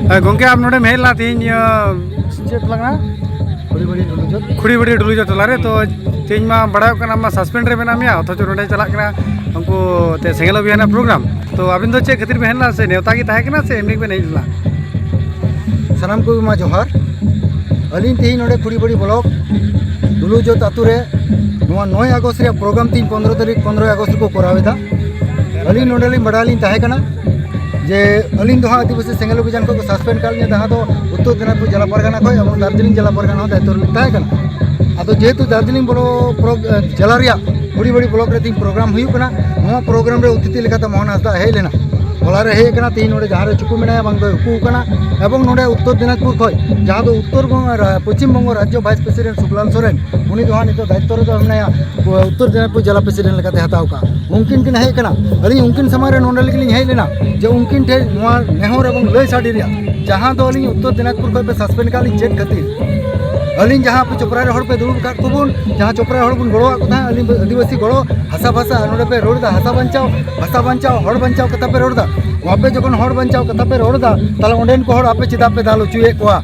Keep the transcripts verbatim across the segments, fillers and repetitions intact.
ᱦᱮᱸ ᱜᱚᱝᱠᱮ, ᱟᱢ ᱱᱚᱰᱮᱢ ᱦᱮᱡ ᱞᱮᱱᱟ ᱛᱮᱦᱮᱧ, ᱤᱭᱟᱹ, ᱪᱮᱫ ᱴᱚᱞᱟ ᱠᱟᱱᱟ? ᱠᱷᱩᱲᱤᱵᱟᱹᱲᱤ ᱰᱩᱞᱩᱡᱚᱛ᱾ ᱠᱷᱩᱲᱤᱵᱟᱹᱲᱤ ᱰᱩᱞᱩᱡᱚᱛ ᱴᱚᱞᱟ ᱨᱮ᱾ ᱛᱚ ᱛᱮᱦᱮᱧ ᱢᱟ ᱵᱟᱲᱟᱭᱚᱜ ᱠᱟᱱᱟ ᱟᱢ ᱢᱟ ᱥᱟᱥᱯᱮᱱᱰ ᱨᱮ ᱢᱮᱱᱟᱜ ᱢᱮᱭᱟ, ᱚᱛᱷᱚᱪᱚ ᱱᱚᱰᱮ ᱪᱟᱞᱟᱜ ᱠᱟᱱᱟ ᱩᱱᱠᱩ ᱛᱮ ᱥᱮᱸᱜᱮᱞ ᱚᱵᱷᱤᱭᱟᱱ ᱨᱮᱱᱟᱜ ᱯᱨᱳᱜᱨᱟᱢ᱾ ᱛᱚ ᱟᱵᱤᱱ ᱫᱚ ᱪᱮᱫ ᱠᱷᱟᱹᱛᱤᱨ ᱵᱮᱱ ᱦᱮᱡ ᱞᱮᱱᱟ, ᱥᱮ ᱱᱮᱣᱛᱟ ᱜᱮ ᱛᱟᱦᱮᱸ ᱠᱟᱱᱟ, ᱥᱮ ᱮᱢᱱᱤ ᱵᱮᱱ ᱦᱮᱡ ᱞᱮᱱᱟ? ᱥᱟᱱᱟᱢ ᱠᱚᱜᱮ ᱢᱟ ᱡᱚᱦᱟᱨ᱾ ᱟᱹᱞᱤᱧ ᱛᱮᱦᱮᱧ ᱱᱚᱰᱮ ᱠᱷᱩᱲᱤᱵᱟᱹᱲᱤ ᱵᱞᱚᱠ ᱰᱩᱞᱩᱡᱚᱛ ᱟᱛᱳ ᱨᱮ ᱱᱚᱣᱟ ᱱᱚᱭ ᱟᱜᱚᱥᱴ ᱨᱮᱭᱟᱜ ᱯᱨᱳᱜᱨᱟᱢ ᱛᱤᱧ ᱯᱚᱱᱨᱚ ᱛᱟᱹᱨᱤᱠᱷ, ᱯᱚᱱᱨᱚᱭ ᱟᱜᱚᱥᱴ ᱨᱮᱠᱚ ᱠᱚᱨᱟᱣ ᱮᱫᱟ᱾ ᱟᱹᱞᱤᱧ ᱱᱚᱰᱮ ᱞᱤᱧ ᱵᱟᱰᱟᱭ ᱞᱤᱧ ᱛᱟᱦᱮᱸ ᱠᱟᱱᱟ ᱡᱮ ᱟᱹᱞᱤᱧ ᱫᱚ ᱦᱟᱸᱜ ᱟᱹᱫᱤᱵᱟᱹᱥᱤ ᱥᱮᱸᱜᱮᱞ ᱚᱵᱷᱤᱡᱟᱱ ᱠᱷᱚᱱ ᱠᱚ ᱥᱟᱥᱯᱮᱱᱰ ᱠᱟᱜ ᱞᱤᱧᱟ, ᱡᱟᱦᱟᱸ ᱫᱚ ᱩᱛᱛᱚᱨ ᱫᱤᱱᱟᱡᱽᱯᱩᱨ ᱡᱮᱞᱟ ᱯᱟᱨᱜᱟᱱᱟ ᱠᱷᱚᱱ ᱮᱵᱚᱝ ᱫᱟᱨᱡᱤᱞᱤᱝ ᱡᱮᱞᱟ ᱯᱟᱨᱜᱟᱱᱟ ᱦᱚᱸ ᱫᱟᱭᱤᱛᱛᱚ ᱨᱮᱞᱤᱧ ᱛᱟᱦᱮᱸ ᱠᱟᱱᱟ᱾ ᱟᱫᱚ ᱡᱮᱦᱮᱛᱩ ᱫᱟᱨᱡᱤᱞᱤᱝ ᱵᱞᱚᱠ ᱯᱨᱚ-, ᱡᱮᱞᱟ ᱨᱮᱭᱟᱜ ᱠᱷᱩᱲᱤᱵᱟᱹᱲᱤ ᱵᱞᱚᱠ ᱨᱮ ᱛᱤᱦᱤᱧ ᱯᱨᱳᱜᱨᱟᱢ ᱦᱩᱭᱩᱜ ᱠᱟᱱᱟ, ᱱᱚᱣᱟ ᱯᱨᱳᱜᱨᱟᱢ ᱨᱮ ᱚᱛᱤᱛᱷᱤ ᱞᱮᱠᱟᱛᱮ ᱢᱳᱦᱚᱱ ᱦᱟᱸᱥᱫᱟ ᱦᱮᱡ ᱞᱮᱱᱟ᱾ ᱦᱚᱞᱟ ᱨᱮ ᱦᱮᱡ ᱟᱠᱟᱱᱟ, ᱛᱤᱦᱤᱧ ᱱᱚᱰᱮ ᱡᱟᱦᱟᱸ ᱨᱮ ᱪᱩᱠᱩ ᱢᱮᱱᱟᱭᱟ ᱵᱟᱝ ᱫᱚᱭ ᱩᱠᱩ ᱟᱠᱟᱱᱟ᱾ ᱮᱵᱚᱝ ᱱᱚᱰᱮ ᱩᱛᱛᱚᱨ ᱫᱤᱱᱟᱡᱽᱯᱩᱨ ᱠᱷᱚᱱ, ᱡᱟᱦᱟᱸ ᱫᱚ ᱩᱛᱛᱚᱨ ᱵᱚᱝᱜᱚ ᱨᱟ-, ᱯᱚᱪᱷᱤᱢ ᱵᱚᱝᱜᱚ ᱨᱟᱡᱽᱡᱚ ᱵᱷᱟᱭᱤᱥ ᱯᱨᱮᱥᱤᱰᱮᱱᱴ ᱥᱩᱠᱞᱟᱞ ᱥᱚᱨᱮᱱ, ᱩᱱᱤ ᱫᱚ ᱦᱟᱸᱜ ᱱᱤᱛᱚᱜ ᱫᱟᱭᱤᱛᱛᱚ ᱨᱮᱫᱚ ᱢᱮᱱᱟᱭᱟ, ᱩᱛᱛᱚᱨ ᱫᱤᱱᱟᱡᱽᱯᱩᱨ ᱡᱮᱞᱟ ᱯᱨᱮᱥᱤᱰᱮᱱᱴ ᱞᱮᱠᱟᱛᱮ ᱦᱟᱛᱟᱣ ᱠᱟᱜᱼᱟ᱾ ᱩᱱᱠᱤᱱ ᱠᱤᱱ ᱦᱮᱡ ᱠᱟᱱᱟ᱾ ᱟᱹᱞᱤᱧ ᱩᱱᱠᱤᱱ ᱥᱟᱢᱟᱝ ᱨᱮ ᱱᱚᱰᱮ ᱞᱟᱹᱜᱤᱫ ᱞᱤᱧ ᱦᱮᱡ ᱞᱮᱱᱟ ᱡᱮ ᱩᱱᱠᱤᱱ ᱴᱷᱮᱱ ᱱᱚᱣᱟ ᱱᱮᱦᱚᱨ ᱮᱵᱚᱝ ᱞᱟᱹᱭ ᱥᱟᱰᱮ ᱨᱮᱭᱟᱜ, ᱡᱟᱦᱟᱸ ᱫᱚ ᱟᱹᱞᱤᱧ ᱩᱛᱛᱚᱨ ᱫᱤᱱᱟᱡᱽᱯᱩᱨ ᱠᱷᱚᱱ ᱯᱮ ᱥᱟᱥᱯᱮᱱᱰ ᱠᱟᱜ ᱞᱤᱧ ᱪᱮᱫ ᱠᱷᱟᱹᱛᱤᱨ? ᱟᱹᱞᱤᱧ ᱡᱟᱦᱟᱸ ᱟᱯᱮ ᱪᱚᱯᱨᱟ ᱨᱮ ᱦᱚᱲ ᱯᱮ ᱫᱩᱲᱩᱵ ᱟᱠᱟᱫ ᱠᱚᱵᱚᱱ, ᱡᱟᱦᱟᱸ ᱪᱚᱯᱨᱟ ᱨᱮ ᱦᱚᱲ ᱵᱚᱱ ᱜᱚᱲᱚᱣᱟᱜ ᱠᱚ ᱛᱟᱦᱮᱸᱫ, ᱟᱹᱞᱤᱧ ᱟᱹᱫᱤᱵᱟᱹᱥᱤ ᱜᱚᱲᱚ, ᱦᱟᱥᱟ ᱵᱷᱟᱥᱟ, ᱟᱨ ᱱᱚᱰᱮ ᱯᱮ ᱨᱚᱲ ᱮᱫᱟ ᱦᱟᱥᱟ ᱵᱟᱧᱪᱟᱣ, ᱵᱷᱟᱥᱟ ᱵᱟᱧᱪᱟᱣ, ᱦᱚᱲ ᱵᱟᱧᱪᱟᱣ ᱠᱟᱛᱷᱟ ᱯᱮ ᱨᱚᱲ ᱮᱫᱟ᱾ ᱟᱯᱮ ᱡᱚᱠᱷᱚᱱ ᱦᱚᱲ ᱵᱟᱧᱪᱟᱣ ᱠᱟᱛᱷᱟ ᱯᱮ ᱨᱚᱲ ᱮᱫᱟ, ᱛᱟᱦᱞᱮ ᱚᱸᱰᱮᱱ ᱠᱚ ᱦᱚᱲ ᱟᱯᱮ ᱪᱮᱫᱟᱜ ᱯᱮ ᱫᱟᱞ ᱦᱚᱪᱚᱭᱮᱫ ᱠᱚᱣᱟ?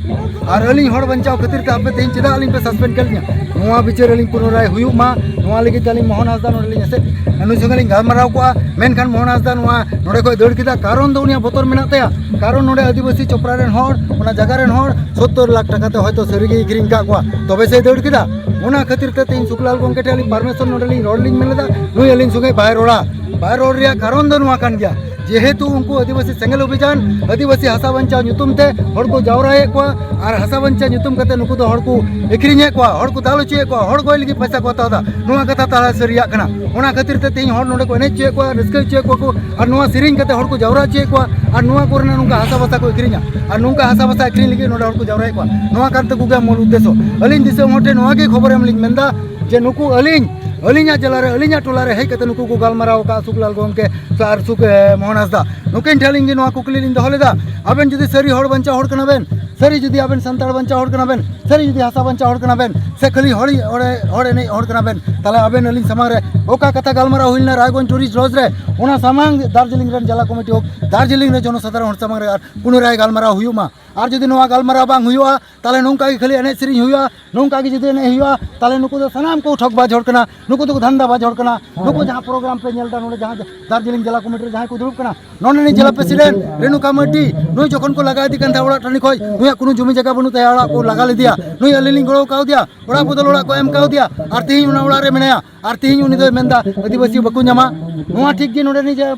ᱟᱨ ᱟᱹᱞᱤᱧ ᱦᱚᱲ ᱵᱟᱧᱪᱟᱣ ᱠᱷᱟᱹᱛᱤᱨ ᱛᱮ ᱟᱯᱮ ᱛᱮᱦᱮᱧ ᱪᱮᱫᱟᱜ ᱟᱹᱞᱤᱧ ᱯᱮ ᱥᱟᱥᱯᱮᱱᱰ ᱠᱮᱫ ᱞᱤᱧᱟ? ᱱᱚᱣᱟ ᱵᱤᱪᱟᱹᱨ ᱟᱹᱞᱤᱧ ᱯᱩᱱᱚᱨᱟᱭ ᱦᱩᱭᱩᱜ ᱢᱟ, ᱱᱚᱣᱟ ᱞᱟᱹᱜᱤᱫ ᱛᱮ ᱟᱹᱞᱤᱧ ᱢᱳᱦᱚᱱ ᱦᱟᱸᱥᱫᱟ ᱱᱚᱰᱮ ᱞᱤᱧ ᱮᱥᱮᱫ, ᱱᱩᱭ ᱥᱚᱸᱜᱮ ᱞᱤᱧ ᱜᱟᱞᱢᱟᱨᱟᱣ ᱠᱚᱜᱼᱟ᱾ ᱢᱮᱱᱠᱷᱟᱱ ᱢᱳᱦᱚᱱ ᱦᱟᱸᱥᱫᱟ ᱱᱚᱣᱟ ᱱᱚᱰᱮ ᱠᱷᱚᱱ ᱫᱟᱹᱲ ᱠᱮᱫᱟ, ᱠᱟᱨᱚᱱ ᱫᱚ ᱩᱱᱤᱭᱟᱜ ᱵᱚᱛᱚᱨ ᱢᱮᱱᱟᱜ ᱛᱟᱭᱟ᱾ ᱠᱟᱨᱚᱱ ᱱᱚᱰᱮ ᱟᱹᱫᱤᱵᱟᱹᱥᱤ ᱪᱚᱯᱨᱟ ᱨᱮᱱ ᱦᱚᱲ, ᱚᱱᱟ ᱡᱟᱭᱜᱟ ᱨᱮᱱ ᱦᱚᱲ ᱥᱚᱛᱛᱚᱨ ᱞᱟᱠᱷ ᱴᱟᱠᱟ ᱛᱮ ᱦᱚᱭᱛᱳ ᱥᱟᱹᱨᱤ ᱜᱮᱭ ᱟᱹᱠᱷᱨᱤᱧ ᱟᱠᱟᱫ ᱠᱚᱣᱟ, ᱛᱚᱵᱮ ᱥᱮᱭ ᱫᱟᱹᱲ ᱠᱮᱫᱟ᱾ ᱚᱱᱟ ᱠᱷᱟᱹᱛᱤᱨ ᱛᱮ ᱛᱮᱦᱮᱧ ᱥᱩᱠᱞᱟᱞ ᱜᱚᱢᱠᱮ ᱴᱷᱮᱱ ᱟᱹᱞᱤᱧ ᱯᱟᱨᱢᱤᱥᱚᱱ ᱱᱚᱰᱮ ᱞᱤᱧ ᱨᱚᱲ ᱞᱤᱧ ᱢᱮᱱ ᱞᱮᱫᱟ, ᱱᱩᱭ ᱟᱹᱞᱤᱧ ᱥᱚᱸᱜᱮ ᱵᱟᱭ ᱨᱚᱲᱟ, ᱵᱟᱭ ᱨᱚᱲ ᱨᱮᱭᱟᱜ ᱠᱟᱨᱚᱱ ᱫᱚ ᱱᱚᱣᱟ ᱠᱟᱱ ᱜᱮᱭᱟ᱾ ᱡᱮᱦᱮᱛᱩ ᱩᱱᱠᱩ ᱟᱹᱫᱤᱵᱟᱹᱥᱤ ᱥᱮᱸᱜᱮᱞ ᱚᱵᱷᱤᱡᱟᱱ, ᱟᱹᱫᱤᱵᱟᱹᱥᱤ ᱦᱟᱥᱟ ᱵᱟᱧᱪᱟᱣ ᱧᱩᱛᱩᱢ ᱛᱮ ᱦᱚᱲ ᱠᱚ ᱡᱟᱣᱨᱟᱭᱮᱫ ᱠᱚᱣᱟ, ᱟᱨ ᱦᱟᱥᱟ ᱵᱟᱧᱪᱟᱣ ᱧᱩᱛᱩᱢ ᱠᱟᱛᱮ ᱱᱩᱠᱩ ᱫᱚ ᱦᱚᱲ ᱠᱚ ᱟᱹᱠᱷᱨᱤᱧᱮᱫ ᱠᱚᱣᱟ, ᱦᱚᱲ ᱠᱚ ᱫᱟᱞ ᱦᱚᱪᱚᱭᱮᱫ ᱠᱚᱣᱟ, ᱦᱚᱲ ᱜᱚᱡ ᱞᱟᱹᱜᱤᱫ ᱯᱚᱭᱥᱟ ᱠᱚ ᱦᱟᱛᱟᱣ ᱮᱫᱟ᱾ ᱱᱚᱣᱟ ᱠᱟᱛᱷᱟ ᱛᱟᱦᱞᱮ ᱥᱟᱹᱨᱤᱭᱟᱜ ᱠᱟᱱᱟ? ᱚᱱᱟ ᱠᱷᱟᱹᱛᱤᱨ ᱛᱮ ᱛᱮᱦᱮᱧ ᱦᱚᱲ ᱱᱚᱰᱮ ᱠᱚ ᱮᱱᱮᱡ ᱦᱚᱪᱚᱭᱮᱫ ᱠᱚᱣᱟ, ᱨᱟᱹᱥᱠᱟᱹ ᱦᱚᱪᱚᱭᱮᱫ ᱠᱚᱣᱟ ᱠᱚ, ᱟᱨ ᱱᱚᱣᱟ ᱥᱮᱨᱮᱧ ᱠᱟᱛᱮ ᱦᱚᱲ ᱠᱚ ᱡᱟᱣᱨᱟ ᱦᱚᱪᱚᱭᱮᱫ ᱠᱚᱣᱟ, ᱟᱨ ᱱᱚᱣᱟ ᱠᱚᱨᱮᱱᱟᱜ ᱱᱚᱝᱠᱟ ᱦᱟᱥᱟ ᱵᱷᱟᱥᱟ ᱠᱚ ᱟᱹᱠᱷᱨᱤᱧᱟ, ᱟᱨ ᱱᱚᱝᱠᱟ ᱦᱟᱥᱟ ᱵᱷᱟᱥᱟ ᱟᱹᱠᱷᱨᱤᱧ ᱞᱟᱹᱜᱤᱫ ᱱᱚᱰᱮ ᱦᱚᱲ ᱠᱚ ᱡᱟᱣᱨᱟᱭᱮᱫ ᱠᱚᱣᱟ᱾ ᱱᱚᱣᱟ ᱠᱟᱱ ᱛᱟᱠᱚ ᱜᱮᱭᱟ ᱢᱩᱞ ᱩᱫᱽᱫᱮᱥᱚ᱾ ᱟᱹᱞᱤᱧ ᱫᱤᱥᱚᱢ ᱦᱚᱲ ᱴᱷᱮᱱ ᱱᱚᱣᱟ ᱜᱮ ᱠᱷᱚᱵᱚᱨ ᱮᱢ ᱞᱤᱧ ᱢᱮᱱᱫᱟ ᱡᱮ ᱱᱩᱠᱩ ᱟᱹᱞᱤᱧ, ᱟᱹᱞᱤᱧᱟᱜ ᱡᱮᱞᱟ ᱨᱮ, ᱟᱹᱞᱤᱧᱟᱜ ᱴᱚᱞᱟ ᱨᱮ ᱦᱮᱡ ᱠᱟᱛᱮ ᱱᱩᱠᱩ ᱠᱚ ᱜᱟᱞᱢᱟᱨᱟᱣ ᱟᱠᱟᱫᱼᱟ ᱥᱩᱠᱞᱟᱞ ᱜᱚᱢᱠᱮ ᱟᱨ ᱥᱩᱠ, ᱮ, ᱢᱳᱦᱚᱱ ᱦᱟᱸᱥᱫᱟ᱾ ᱱᱩᱠᱤᱱ ᱴᱷᱮᱱ ᱟᱹᱞᱤᱧ ᱜᱮ ᱱᱚᱣᱟ ᱠᱩᱠᱞᱤ ᱞᱤᱧ ᱫᱚᱦᱚ ᱞᱮᱫᱟ, ᱟᱵᱮᱱ ᱡᱩᱫᱤ ᱥᱟᱹᱨᱤ ᱦᱚᱲ ᱵᱟᱧᱪᱟᱣ ᱦᱚᱲ ᱠᱟᱱᱟ ᱵᱮᱱ, ᱥᱟᱹᱨᱤ ᱡᱩᱫᱤ ᱟᱵᱮᱱ ᱥᱟᱱᱛᱟᱲ ᱵᱟᱧᱪᱟᱣ ᱦᱚᱲ ᱠᱟᱱᱟ ᱵᱮᱱ, ᱥᱟᱹᱨᱤ ᱡᱩᱫᱤ ᱦᱟᱥᱟ ᱵᱟᱧᱪᱟᱣ ᱦᱚᱲ ᱠᱟᱱᱟ ᱵᱮᱱ, ᱥᱮ ᱠᱷᱟᱹᱞᱤ ᱦᱚᱲ, ᱦᱚᱲ, ᱦᱚᱲ ᱮᱱᱮᱡ ᱦᱚᱲ ᱠᱟᱱᱟ ᱵᱮᱱ, ᱛᱟᱦᱚᱞᱮ ᱟᱵᱮᱱ ᱟᱹᱞᱤᱧ ᱥᱟᱢᱟᱝ ᱨᱮ ᱚᱠᱟ ᱠᱟᱛᱷᱟ ᱜᱟᱞᱢᱟᱨᱟᱣ ᱦᱩᱭ ᱞᱮᱱᱟ ᱨᱟᱭᱜᱚᱸᱡᱽ ᱴᱩᱨᱤᱥᱴ ᱞᱚᱡᱽ ᱨᱮ, ᱚᱱᱟ ᱥᱟᱢᱟᱝ ᱫᱟᱨᱡᱤᱞᱤᱝ ᱨᱮᱱ ᱡᱮᱞᱟ ᱠᱚᱢᱤᱴᱤ ᱦᱳᱠ, ᱫᱟᱨᱡᱤᱞᱤᱝ ᱨᱮ ᱡᱚᱱᱚᱥᱟᱫᱷᱟᱨᱚᱱ ᱦᱚᱲ ᱥᱟᱢᱟᱝ ᱨᱮ ᱟᱨ ᱯᱩᱱᱚᱨᱟᱭ ᱜᱟᱞᱢᱟᱨᱟᱣ ᱦᱩᱭᱩᱜ ᱢᱟ᱾ ᱟᱨ ᱡᱩᱫᱤ ᱱᱚᱣᱟ ᱜᱟᱞᱢᱟᱨᱟᱣ ᱵᱟᱝ ᱦᱩᱭᱩᱜᱼᱟ, ᱛᱟᱦᱚᱞᱮ ᱱᱚᱝᱠᱟ ᱜᱮ ᱠᱷᱟᱹᱞᱤ ᱮᱱᱮᱡ ᱥᱮᱨᱮᱧ ᱦᱩᱭᱩᱜᱼᱟ, ᱱᱚᱝᱠᱟ ᱜᱮ ᱡᱩᱫᱤ ᱮᱱᱮᱡ ᱦᱩᱭᱩᱜᱼᱟ, ᱛᱟᱦᱚᱞᱮ ᱱᱩᱠᱩ ᱫᱚ ᱥᱟᱱᱟᱢ ᱠᱚ ᱴᱷᱚᱠ ᱵᱟᱡ ᱦᱚᱲ ᱠᱟᱱᱟ, ᱱᱩᱠᱩ ᱫᱚᱠᱚ ᱫᱷᱟᱱᱫᱟ ᱵᱟᱡ ᱦᱚᱲ ᱠᱟᱱᱟ᱾ ᱱᱩᱠᱩ ᱡᱟᱦᱟᱸ ᱯᱨᱳᱜᱨᱟᱢ ᱯᱮ ᱧᱮᱞ ᱮᱫᱟ ᱱᱚᱰᱮ, ᱡᱟᱦᱟᱸ ᱫᱟᱨᱡᱤᱞᱤᱝ ᱡᱮᱞᱟ ᱠᱚᱢᱤᱴᱤ ᱨᱮ ᱡᱟᱦᱟᱸᱭ ᱠᱚ ᱫᱩᱲᱩᱵ ᱠᱟᱱᱟ, ᱱᱚᱰᱮ ᱨᱤᱱᱤᱡ ᱡᱮᱞᱟ ᱯᱨᱮᱥᱤᱰᱮᱱᱴ ᱨᱮᱱᱩᱠᱟ ᱢᱟᱨᱰᱤ, ᱱᱩᱭ ᱡᱚᱠᱷᱚᱱ ᱠᱚ ᱞᱟᱜᱟ ᱤᱫᱤ ᱠᱟᱱ ᱛᱟᱦᱮᱸᱫ ᱚᱲᱟᱜ ᱴᱟᱺᱰᱤ ᱠᱷᱚᱱ, ᱱᱩᱭᱟᱜ ᱠᱳᱱᱳ ᱡᱚᱢᱤ ᱡᱟᱭᱜᱟ ᱵᱟᱹᱱᱩᱜ ᱛᱟᱭᱟ, ᱚᱲᱟᱜ ᱠᱚ ᱞᱟᱜᱟ ᱞᱮᱫᱮᱭᱟ, ᱱᱩᱭ ᱟᱹᱞᱤᱧ ᱞᱤᱧ ᱜᱚᱲᱚ ᱠᱟᱣᱫᱮᱭᱟ, ᱚᱲᱟᱜ ᱵᱚᱫᱚᱞ ᱚᱲᱟᱜ ᱠᱚ ᱮᱢ ᱠᱟᱣᱫᱮᱭᱟ, ᱟᱨ ᱛᱮᱦᱮᱧ ᱚᱱᱟ ᱚᱲᱟᱜ ᱨᱮ ᱢᱮᱱᱟᱭᱟ, ᱟᱨ ᱛᱮᱦᱮᱧ ᱩᱱᱤ ᱫᱚᱭ ᱢᱮᱱᱫᱟ ᱟᱹᱫᱤᱵᱟᱹᱥᱤ ᱵᱟᱠᱚ ᱧᱟᱢᱟ᱾ ᱱᱚᱣᱟ ᱴᱷᱤᱠ ᱜᱮ ᱱᱚᱰᱮ ᱨᱤᱱᱤᱡ ᱡᱮ,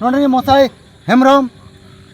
ᱱᱚᱰᱮ ᱨᱤᱱᱤᱡ ᱢᱚᱥᱟᱭ ᱦᱮᱢᱵᱨᱚᱢ,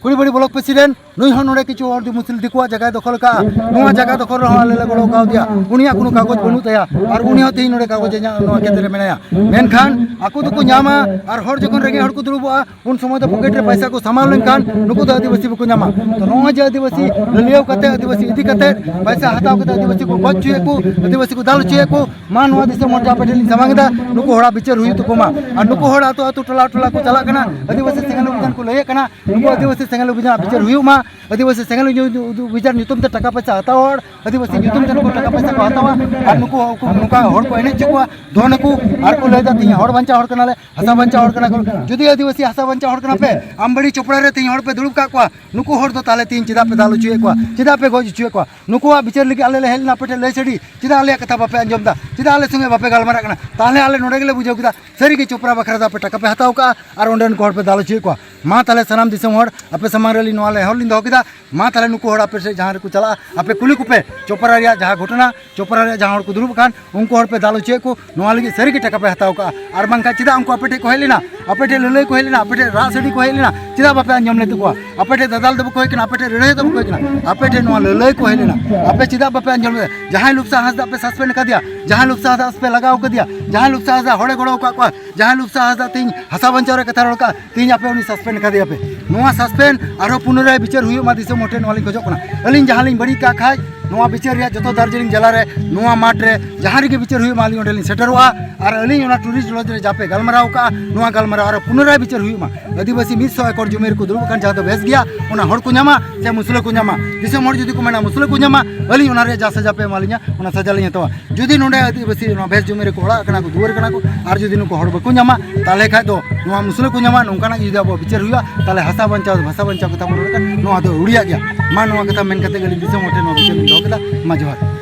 ᱠᱩᱲᱤᱵᱟᱹᱲᱤ ᱵᱞᱚᱠ ᱯᱨᱮᱥᱤᱰᱮᱱᱴ, ᱱᱩᱭ ᱦᱚᱸ ᱱᱚᱰᱮ ᱠᱤᱪᱷᱩ ᱦᱚᱲ ᱫᱤᱠᱩ ᱢᱩᱥᱞᱤᱢ ᱫᱤᱠᱩᱣᱟᱜ ᱡᱟᱭᱜᱟᱭ ᱫᱚᱠᱷᱚᱞ ᱟᱠᱟᱫᱼᱟ᱾ ᱱᱚᱣᱟ ᱡᱟᱭᱜᱟ ᱫᱚᱠᱷᱚᱞ ᱨᱮᱦᱚᱸ ᱟᱞᱮ ᱞᱮ ᱜᱚᱲᱚ ᱠᱟᱣᱫᱮᱭᱟ᱾ ᱩᱱᱤᱭᱟᱜ ᱠᱳᱱᱳ ᱠᱟᱜᱚᱡᱽ ᱵᱟᱹᱱᱩᱜ ᱛᱟᱭᱟ, ᱟᱨ ᱩᱱᱤ ᱦᱚᱸ ᱛᱮᱦᱮᱧ ᱱᱚᱰᱮ ᱠᱟᱜᱚᱡᱽ ᱮ ᱧᱟᱢ, ᱱᱚᱣᱟ ᱠᱷᱮᱛ ᱨᱮ ᱢᱮᱱᱟᱭᱟ᱾ ᱢᱮᱱᱠᱷᱟᱱ ᱟᱠᱚ ᱫᱚᱠᱚ ᱧᱟᱢᱟ, ᱟᱨ ᱦᱚᱲ ᱡᱚᱠᱷᱚᱱ ᱨᱮᱸᱜᱮᱡ ᱦᱚᱲ ᱠᱚ ᱫᱩᱲᱩᱵᱚᱜᱼᱟ, ᱩᱱ ᱥᱚᱢᱚᱭ ᱫᱚ ᱯᱚᱠᱮᱴ ᱨᱮ ᱯᱚᱭᱥᱟ ᱠᱚ ᱥᱟᱢᱟᱣ ᱞᱮᱱᱠᱷᱟᱱ ᱱᱩᱠᱩ ᱫᱚ ᱟᱹᱫᱤᱵᱟᱹᱥᱤ ᱵᱟᱠᱚ ᱧᱟᱢᱟ᱾ ᱛᱚ ᱱᱚᱜᱼᱚᱭ ᱡᱮ ᱟᱹᱫᱤᱵᱟᱹᱥᱤ ᱞᱟᱹᱞᱤᱭᱟᱹᱣ ᱠᱟᱛᱮ, ᱟᱹᱫᱤᱵᱟᱹᱥᱤ ᱤᱫᱤ ᱠᱟᱛᱮ, ᱯᱚᱭᱥᱟ ᱦᱟᱛᱟᱣ ᱠᱟᱛᱮ ᱟᱹᱫᱤᱵᱟᱹᱥᱤ ᱠᱚ ᱜᱚᱡ ᱦᱚᱪᱚᱭᱮᱫ ᱠᱚ, ᱟᱹᱫᱤᱵᱟᱹᱥᱤ ᱠᱚ ᱫᱟᱞ ᱦᱚᱪᱚᱭᱮᱫ ᱠᱚ, ᱢᱟ ᱱᱚᱣᱟ ᱫᱤᱥᱚᱢ ᱦᱚᱲ ᱴᱷᱮᱱ ᱟᱯᱮ ᱴᱷᱮᱱ ᱞᱤᱧ ᱥᱟᱢᱟᱝ ᱮᱫᱟ, ᱱᱩᱠᱩ ᱦᱚᱲᱟᱜ ᱵᱤᱪᱟᱹᱨ ᱦᱩᱭᱩᱜ ᱛᱟᱠᱚ ᱢᱟ᱾ ᱟᱨ ᱱᱩᱠᱩ ᱦᱚᱲ ᱟᱹᱛᱩ ᱟᱹᱛᱩ ᱴᱚᱞᱟ ᱴᱚᱞᱟ ᱠᱚ ᱪᱟᱞᱟᱜ ᱠᱟᱱᱟ, ᱟᱹᱫᱤᱵᱟᱹᱥᱤ ᱥᱮᱸᱜᱮᱞ ᱚᱵᱷᱤᱡᱟᱱ ᱠᱚ ᱞᱟᱹᱭᱮᱫ ᱠᱟᱱᱟ, ᱱᱩᱠᱩ ᱟᱹᱫᱤᱵᱟᱹᱥᱤ ᱥᱮᱸᱜᱮᱞ ᱚᱵᱷᱤᱡᱟᱱ ᱵᱤᱪᱟᱹᱨ ᱦᱩᱭᱩᱜ ᱢᱟ᱾ ᱟᱹᱫᱤᱵᱟᱹᱥᱤ ᱥᱮᱸᱜᱮᱞ ᱚᱵᱷᱤᱡᱟᱱ ᱧᱩᱛᱩᱢ ᱛᱮ ᱴᱟᱠᱟ ᱯᱚᱭᱥᱟ ᱦᱟᱛᱟᱣ ᱦᱚᱲ, ᱟᱹᱫᱤᱵᱟᱹᱥᱤ ᱧᱩᱛᱩᱢ ᱛᱮ ᱱᱩᱠᱩ ᱴᱟᱠᱟ ᱯᱚᱭᱥᱟ ᱠᱚ ᱦᱟᱛᱟᱣᱟ, ᱟᱨ ᱱᱩᱠᱩ, ᱩᱱᱠᱩ ᱱᱚᱝᱠᱟ ᱦᱚᱲ ᱠᱚ ᱮᱱᱮᱡ ᱦᱚᱪᱚ ᱠᱚᱣᱟ, ᱫᱚᱱ ᱟᱠᱚ, ᱟᱨ ᱠᱚ ᱞᱟᱹᱭᱫᱟ ᱛᱮᱦᱮᱧ ᱦᱚᱲ ᱵᱟᱧᱪᱟᱣ ᱦᱚᱲ ᱠᱟᱱᱟᱞᱮ, ᱦᱟᱥᱟ ᱵᱟᱧᱪᱟᱣ ᱦᱚᱲ ᱠᱟᱱᱟ ᱠᱚ᱾ ᱡᱩᱫᱤ ᱟᱹᱫᱤᱵᱟᱹᱥᱤ ᱦᱟᱥᱟ ᱵᱟᱧᱪᱟᱣ ᱦᱚᱲ ᱠᱟᱱᱟ ᱯᱮ, ᱟᱢᱵᱟᱲᱤ ᱪᱚᱯᱲᱟ ᱨᱮ ᱛᱮᱦᱮᱧ ᱦᱚᱲ ᱯᱮ ᱫᱩᱲᱩᱵ ᱠᱟᱜ ᱠᱚᱣᱟ, ᱱᱩᱠᱩ ᱦᱚᱲ ᱫᱚ ᱛᱟᱦᱚᱞᱮ ᱛᱮᱦᱮᱧ ᱪᱮᱫᱟᱜ ᱯᱮ ᱫᱟᱞ ᱦᱚᱪᱚᱭᱮᱫ ᱠᱚᱣᱟ, ᱪᱮᱫᱟᱜ ᱯᱮ ᱜᱚᱡ ᱦᱚᱪᱚᱭᱮᱫ ᱠᱚᱣᱟ? ᱱᱩᱠᱩᱣᱟᱜ ᱵᱤᱪᱟᱹᱨ ᱞᱟᱹᱜᱤᱫ ᱟᱞᱮ ᱞᱮ ᱦᱮᱡ ᱞᱮᱱᱟ ᱟᱯᱮ ᱴᱷᱮᱱ ᱞᱟᱹᱭ ᱥᱟᱰᱤ, ᱪᱮᱫᱟᱜ ᱟᱞᱮᱭᱟᱜ ᱠᱟᱛᱷᱟ ᱵᱟᱯᱮ ᱟᱸᱡᱚᱢ ᱮᱫᱟ? ᱪᱮᱫᱟᱜ ᱟᱞᱮ ᱥᱚᱸᱜᱮ ᱵᱟᱯᱮ ᱜᱟᱞᱢᱟᱨᱟᱜ ᱠᱟᱱᱟ? ᱛᱟᱦᱚᱞᱮ ᱟᱞᱮ ᱱᱚᱰᱮ ᱜᱮᱞᱮ ᱵᱩᱡᱷᱟᱹᱣ ᱠᱮᱫᱟ, ᱥᱟᱹᱨᱤ ᱜᱮ ᱪᱚᱯᱨᱟ ᱵᱟᱠᱷᱨᱟ ᱫᱚ ᱟᱯᱮ ᱴᱟᱠᱟ ᱯᱮ ᱦᱟᱛᱟᱣ ᱠᱟᱜᱼᱟ ᱟᱨ ᱚᱸᱰᱮᱱ ᱠᱚ ᱦᱚᱲ ᱯᱮ ᱫᱟᱞ ᱦᱚᱪᱚᱭᱮᱫ ᱠᱚᱣᱟ᱾ ᱢᱟ ᱛᱟᱦᱚᱞᱮ ᱥᱟᱱᱟᱢ ᱫᱤᱥᱚᱢ ᱦᱚᱲ, ᱟᱯᱮ ᱥᱟᱢᱟᱝ ᱨᱮ ᱟᱹᱞᱤᱧ ᱱᱚᱣᱟ ᱱᱮᱦᱚᱨ ᱞᱤᱧ ᱫᱚᱦᱚ ᱠᱮᱫᱟ, ᱢᱟ ᱛᱟᱦᱚᱞᱮ ᱱᱩᱠᱩ ᱦᱚᱲ ᱟᱯᱮ ᱥᱮᱫ ᱡᱟᱦᱟᱸ ᱨᱮᱠᱚ ᱪᱟᱞᱟᱜᱼᱟ, ᱟᱯᱮ ᱠᱩᱞᱤ ᱠᱚᱯᱮ, ᱪᱚᱯᱨᱟ ᱨᱮᱭᱟᱜ ᱡᱟᱦᱟᱸ ᱜᱷᱚᱴᱚᱱᱟ, ᱪᱚᱯᱨᱟ ᱨᱮᱭᱟᱜ ᱡᱟᱦᱟᱸ ᱦᱚᱲ ᱠᱚ ᱫᱩᱲᱩᱵ ᱟᱠᱟᱱ, ᱩᱱᱠᱩ ᱦᱚᱲ ᱯᱮ ᱫᱟᱞ ᱦᱚᱪᱚᱭᱮᱫ ᱠᱚ, ᱱᱚᱣᱟ ᱞᱟᱹᱜᱤᱫ ᱥᱟᱹᱨᱤ ᱜᱮ ᱴᱟᱠᱟ ᱯᱮ ᱦᱟᱛᱟᱣ ᱠᱟᱜᱼᱟ᱾ ᱟᱨ ᱵᱟᱝᱠᱷᱟᱱ ᱪᱮᱫᱟᱜ ᱩᱱᱠᱩ ᱟᱯᱮ ᱴᱷᱮᱱ ᱠᱚ ᱦᱮᱡ ᱞᱮᱱᱟ, ᱟᱯᱮ ᱴᱷᱮᱱ ᱞᱟᱹᱞᱟᱹᱭ ᱠᱚ ᱦᱮᱡ ᱞᱮᱱᱟ, ᱟᱯᱮ ᱴᱷᱮᱱ ᱨᱟᱜ ᱥᱟᱰᱤ ᱠᱚ ᱦᱮᱡ ᱞᱮᱱᱟ, ᱪᱮᱫᱟᱜ ᱵᱟᱯᱮ ᱟᱸᱡᱚᱢ ᱞᱮᱫ ᱛᱟᱠᱚᱣᱟ? ᱟᱯᱮ ᱴᱷᱮᱱ ᱫᱟᱫᱟᱞ ᱫᱚ ᱵᱟᱠᱚ ᱦᱮᱡ ᱠᱟᱱᱟ, ᱟᱯᱮ ᱴᱷᱮᱱ ᱞᱟᱹᱞᱟᱹᱭ ᱫᱚ ᱵᱟᱠᱚ ᱦᱮᱡ ᱠᱟᱱᱟ, ᱟᱯᱮ ᱴᱷᱮᱱ ᱱᱚᱣᱟ ᱞᱟᱹᱞᱟᱹᱭ ᱠᱚ ᱦᱮᱡ ᱞᱮᱱᱟ, ᱟᱯᱮ ᱪᱮᱫᱟᱜ ᱵᱟᱯᱮ ᱟᱸᱡᱚᱢ ᱞᱮᱫᱟ? ᱡᱟᱦᱟᱸᱭ ᱞᱩᱯᱥᱟ ᱦᱟᱸᱥᱫᱟ ᱯᱮ ᱥᱟᱥᱯᱮᱱᱰ ᱟᱠᱟᱫᱮᱭᱟ, ᱡᱟᱦᱟᱸᱭ ᱞᱩᱯᱥᱟ ᱦᱟᱸᱥᱫᱟ ᱯᱮ ᱞᱟᱜᱟᱣ ᱠᱟᱫᱮᱭᱟ, ᱡᱟᱦᱟᱸᱭ ᱞᱩᱯᱥᱟ ᱦᱟᱸᱥᱫᱟ ᱦᱚᱲᱮ ᱜᱚᱲᱚ ᱟᱠᱟᱫ ᱠᱚᱣᱟ, ᱡᱟᱦᱟᱸᱭ ᱞᱩᱯᱥᱟ ᱦᱟᱸᱥᱫᱟ ᱛᱮᱦᱮᱧ ᱦᱟᱥᱟ ᱵᱟᱧᱪᱟᱣ ᱨᱮ ᱠᱟᱛᱷᱟ ᱨᱚᱲ ᱠᱟᱜᱼᱟ, ᱛᱮᱦᱮᱧ ᱟᱯᱮ ᱩᱱᱤ ᱥᱟᱥᱯᱮᱱᱰ ᱠᱟᱫᱮᱭᱟ ᱯᱮ᱾ ᱱᱚᱣᱟ ᱥᱟᱥᱯᱮᱱᱰ ᱟᱨᱦᱚᱸ ᱯᱩᱱᱚᱨᱟᱭ ᱵᱤᱪᱟᱹᱨ ᱦᱩᱭᱩᱜ ᱢᱟ, ᱫᱤᱥᱚᱢ ᱦᱚᱲ ᱴᱷᱮᱱ ᱱᱚᱣᱟ ᱞᱤᱧ ᱠᱷᱚᱡᱚᱜ ᱠᱟᱱᱟ᱾ ᱟᱹᱞᱤᱧ ᱡᱟᱦᱟᱸ ᱞᱤᱧ ᱵᱟᱹᱲᱤᱡ ᱠᱟᱜ ᱠᱷᱟᱡ, ᱱᱚᱣᱟ ᱵᱤᱪᱟᱹᱨ ᱨᱮᱭᱟᱜ ᱡᱚᱛᱚ ᱫᱟᱨᱡᱤᱞᱤᱝ ᱡᱮᱞᱟ ᱨᱮ ᱱᱚᱣᱟ ᱢᱟᱴᱷ ᱨᱮ ᱡᱟᱦᱟᱸ ᱨᱮᱜᱮ ᱵᱤᱪᱟᱹᱨ ᱦᱩᱭᱩᱜ ᱢᱟ, ᱟᱹᱞᱤᱧ ᱚᱸᱰᱮ ᱞᱤᱧ ᱥᱮᱴᱮᱨᱚᱜᱼᱟ᱾ ᱟᱨ ᱟᱹᱞᱤᱧ ᱚᱱᱟ ᱴᱩᱨᱤᱥᱴ ᱞᱚᱡᱽ ᱨᱮ ᱡᱟᱯᱮ ᱜᱟᱞᱢᱟᱨᱟᱣ ᱠᱟᱜᱼᱟ, ᱱᱚᱣᱟ ᱜᱟᱞᱢᱟᱨᱟᱣ ᱟᱨᱚ ᱯᱩᱱᱚᱨᱟᱭ ᱵᱤᱪᱟᱹᱨ ᱦᱩᱭᱩᱜ ᱢᱟ᱾ ᱟᱹᱫᱤᱵᱟᱹᱥᱤ ᱢᱤᱫ ᱥᱚ ᱮᱠᱚᱨ ᱡᱚᱢᱤ ᱨᱮᱠᱚ ᱫᱩᱲᱩᱵ ᱟᱠᱟᱱ, ᱡᱟᱦᱟᱸ ᱫᱚ ᱵᱷᱮᱥ ᱜᱮᱭᱟ, ᱚᱱᱟ ᱦᱚᱲ ᱠᱚ ᱧᱟᱢᱟ ᱥᱮ ᱢᱩᱥᱞᱟᱹ ᱠᱚ ᱧᱟᱢᱟ? ᱫᱤᱥᱚᱢ ᱦᱚᱲ ᱡᱩᱫᱤ ᱠᱚ ᱢᱮᱱᱟ ᱢᱩᱥᱞᱟᱹ ᱠᱚ ᱧᱟᱢᱟ, ᱟᱹᱞᱤᱧ ᱚᱱᱟ ᱨᱮᱭᱟᱜ ᱡᱟ ᱥᱟᱡᱟ ᱯᱮ ᱮᱢᱟᱞᱤᱧᱟ, ᱚᱱᱟ ᱥᱟᱡᱟ ᱞᱤᱧ ᱦᱟᱛᱟᱣᱟ᱾ ᱡᱩᱫᱤ ᱱᱚᱰᱮ ᱟᱹᱫᱤᱵᱟᱹᱥᱤ ᱱᱚᱣᱟ ᱵᱷᱮᱥ ᱡᱚᱢᱤ ᱨᱮᱠᱚ ᱚᱲᱟᱜ ᱠᱟᱱᱟ ᱠᱚ, ᱫᱩᱣᱟᱹᱨ ᱠᱟᱱᱟ ᱠᱚ, ᱟᱨ ᱡᱩᱫᱤ ᱱᱩᱠᱩ ᱦᱚᱲ ᱵᱟᱠᱚ ᱧᱟᱢᱟ, ᱛᱟᱦᱚᱞᱮ ᱠᱷᱟᱡ ᱫᱚ ᱱᱚᱣᱟ ᱢᱩᱥᱞᱟᱹ ᱠᱚ ᱧᱟᱢᱟ, ᱱᱚᱝᱠᱟᱱᱟᱜ ᱜᱮ ᱡᱩᱫᱤ ᱟᱵᱚᱣᱟᱜ ᱵᱤᱪᱟᱹᱨ ᱦᱩᱭᱩᱜᱼᱟ, ᱛᱟᱦᱚᱞᱮ ᱦᱟᱥᱟ ᱵᱟᱧᱪᱟᱣ, ᱵᱷᱟᱥᱟ ᱵᱟᱧᱪᱟᱣ ᱠᱟᱛᱷᱟ ᱵᱚᱱ ᱨᱚᱲ ᱠᱟᱱ, ᱱᱚᱣᱟ ᱫᱚ ᱟᱹᱣᱲᱤᱭᱟᱜ ᱜᱮᱭᱟ᱾ ᱢᱟ, ᱱᱚᱣᱟ ᱠᱟᱛᱷᱟ ᱢᱮᱱ ᱠᱟᱛᱮ ᱜᱮ ᱟᱹᱞᱤᱧ ᱫᱤᱥᱚᱢ ᱦᱚᱲ ᱴᱷᱮᱱ ᱱᱚᱣᱟ ᱵᱤᱪᱟᱹᱨ ᱞᱤᱧ ᱫᱚᱦᱚ ᱠᱮᱫᱟ᱾ ᱢᱟ, ᱡᱚᱦᱟᱨ᱾